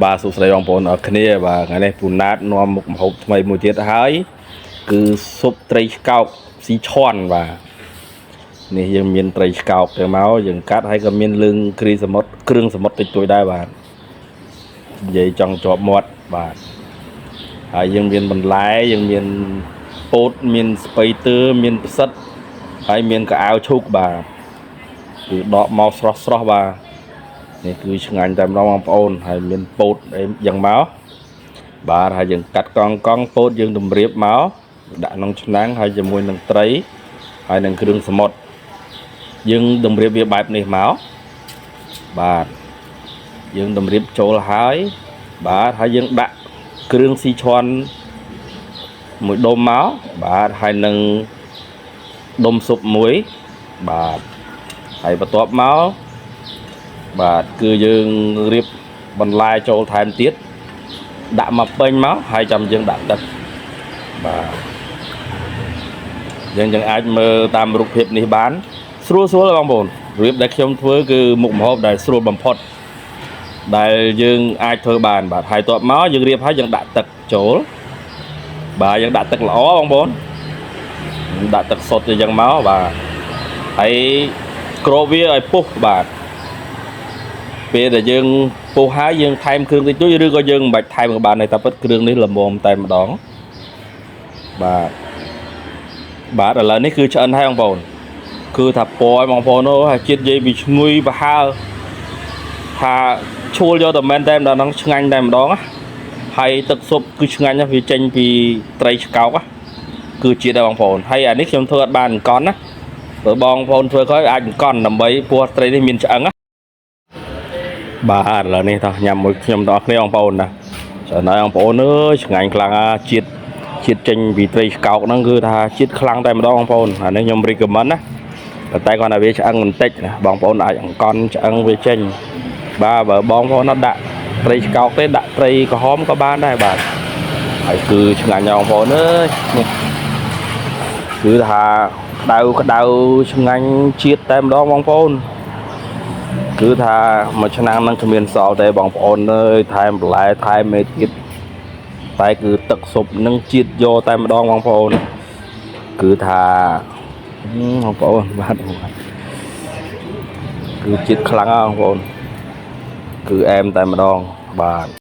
បាទសួស្តីបងប្អូនអរគ្នាបាទថ្ងៃនេះពូណាតនាំមុខម្ហូបថ្មីមួយទៀតហើយគឺស៊ុបត្រីឆ្កោកស៊ីឆន់បាទនេះយើងមានត្រីឆ្កោកទៅមកយើងកាត់ហើយក៏មានលឿងគ្រីសមុទ្រគ្រឿងសមុទ្រតិចតួចដែរបាទនិយាយចង់ជាប់មាត់បាទហើយយើងមានបន្លែយើងមានពោតមានស្ពៃទើមានផ្សិតហើយមានកៅអៅឈូកបាទគឺដកមកស្រស់ស្រស់បាទ នេះគឺឆ្ងាញ់តែម្ដងបងប្អូនហើយមានពោតអីយ៉ាងមកបាទហើយយើងកាត់កង់កង់ពោតយើងតម្រៀបមកដាក់ក្នុងឆ្នាំងហើយជាមួយនឹងត្រីហើយនឹងគ្រឿងសមុទ្រយើងតម្រៀបវាបែបនេះមកបាទយើងតម្រៀបចូលហើយបាទហើយយើងដាក់គ្រឿងស៊ីឆន់មួយដុំមកបាទហើយនឹងដុំស៊ុបមួយបាទហើយបន្ទាប់មក បាទគឺយើងរៀបបន្លែចូលថែមទៀតដាក់មកពេញមកហើយចាំយើងដាក់ទឹកបាទយើងយើងអាចមើលតាមរូបភាពនេះបានស្រួលស្រួលបងប្អូនរបៀបដែលខ្ញុំធ្វើគឺមុខម្ហូបដែលស្រួលបំផុតដែលយើងអាចធ្វើបានបាទហើយតបមកយើងរៀបហើយយើងដាក់ទឹកចូលបាទយើងដាក់ទឹកល្អបងប្អូនដាក់ទឹកសុទ្ធអញ្ចឹងមកបាទហើយគ្របវាឲ្យពុះបាទ ពេលដែលយើងពុះហើយយើងថែមគ្រឿងតិចតួចឬក៏យើងមិនបាច់ថែមក៏បានដែរតែពិតគ្រឿងនេះល្មមតែម្ដងបាទបាទឥឡូវនេះគឺឆ្អិនហើយបងប្អូនគឺថាពណ៌បងប្អូនអូហើយជាតិយាយពីឈ្ងុយប្រហើថាឈួលយកតែមែនតែម្ដងហ្នឹងឆ្ងាញ់តែម្ដងណាហើយទឹកស៊ុបគឺឆ្ងាញ់ណាស់វាចេញពីត្រីឆ្កោកណាគឺជាដែរបងប្អូនហើយអានេះខ្ញុំធ្វើអត់បានអង្គន់ណាបើបងប្អូនធ្វើក្រោយអាចអង្គន់ដើម្បីពោះត្រីនេះមានឆ្អឹងណា បាទឥឡូវនេះតោះញ៉ាំមួយខ្ញុំទាំងអស់គ្នាបងប្អូនណាច្រើនហើយបងប្អូនអើយឆ្ងាញ់ខ្លាំងអាជាតិជាតិចេញពីត្រីឆ្កោកហ្នឹងគឺថាជាតិខ្លាំងតែម្ដងបងប្អូនអានេះខ្ញុំ recommend ណាប៉ុន្តែគាត់ថាវាឆ្អឹងបន្តិចណាបងប្អូនអាចអង្គន់ឆ្អឹងវាចេញបាទបើបងប្អូនអត់ដាក់ត្រីឆ្កោកទេដាក់ត្រីក្រហមក៏បានដែរបាទហើយគឺឆ្ងាញ់ណាស់បងប្អូនអើយនេះគឺថាក្តៅក្តៅឆ្ងាញ់ជាតិតែម្ដងបងប្អូន គឺថាមួយឆ្នាំហ្នឹងគ្មានសល់ទេបងប្អូនអើយថែមបន្លែថែមមេទៀតតែគឺទឹកស៊ុបនឹងជាតិយកតែម្ដងបងប្អូនគឺថាបងប្អូនបាទបាទគឺជាតិខ្លាំងណាស់បងប្អូនគឺអែមតែម្ដងបាទ។